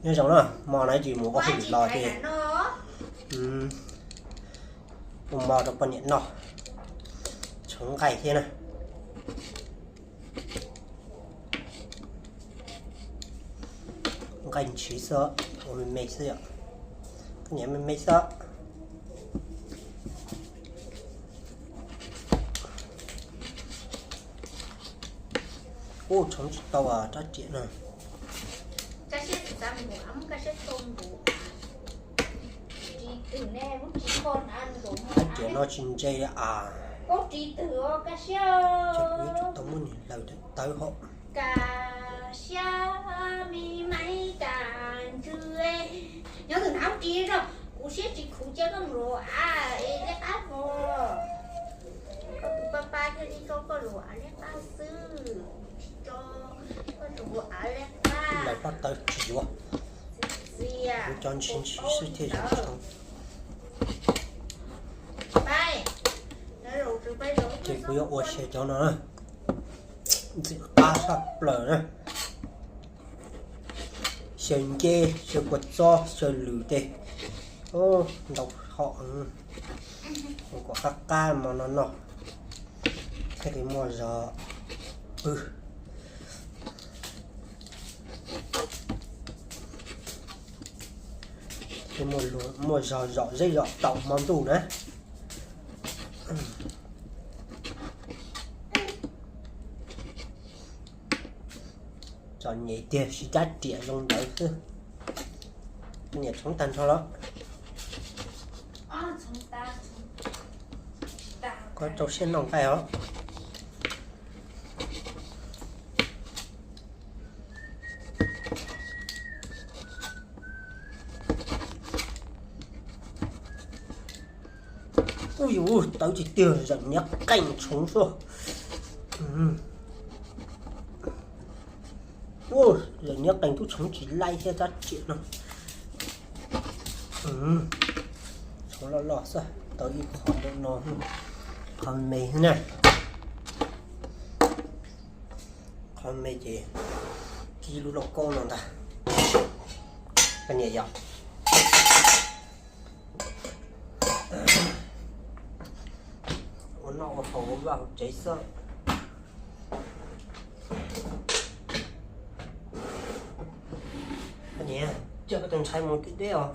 Nyob zoo na, hmo no tsis mus ua hauj lwm los ces ua hmo rau poj niam noj, tshoov nqaij thiab na. Nqaij ntshiv xwb, ua me me xwb yom. Koj niam me me xwb. Ub, tshoov tsis tau rab riam no. Rab riam no tsis ntse li as. Ces kuv yuav tsum tau muab nws laws tawv hauv. Nyob tus nav ris zog, kuv siab tsis khuv cia koj mus luv av es liab qab os. Koj tus pab pab thiaj li tso koj luv av liab qab xwb, tsis tso koj luv av liab qab. Lawv pab tawv tsis yuav, kuv cov ntshiv ntshiv xwb thiaj zoo tshoob. Ces kuv yuav ua xyaw cov no na, ntxim qab tshaj plaws na. Xyaw nce, xyaw kua txob, xyaw lwm tes, ntau hom, ua kom qab qab hmo no noj thiaj li muaj zog pw, thiaj muaj zog zom zeb zom taum hmo ntuj na. Txom nyem tiag, siv rab riam zoo ntawd xwb. Niam tshoov tag nrho los. Koj rau siab noj nqaij os. Ub yuv, tawv tiag tiag, zeem niab qeej tshoov xwb. Ub, zeem niab qeej tub tshoov tsis laij thiab rab riam no. Tshoov loj loj xwb, tau ib qho no, qhov me xwb na. Qhov me ces kib lub lauj kaub no ntag. Koj niam yom. Ua noj ua haus ua vaj hauv tsev xwb. Koj niam, coj koj tus ntxhais mus deb deb os.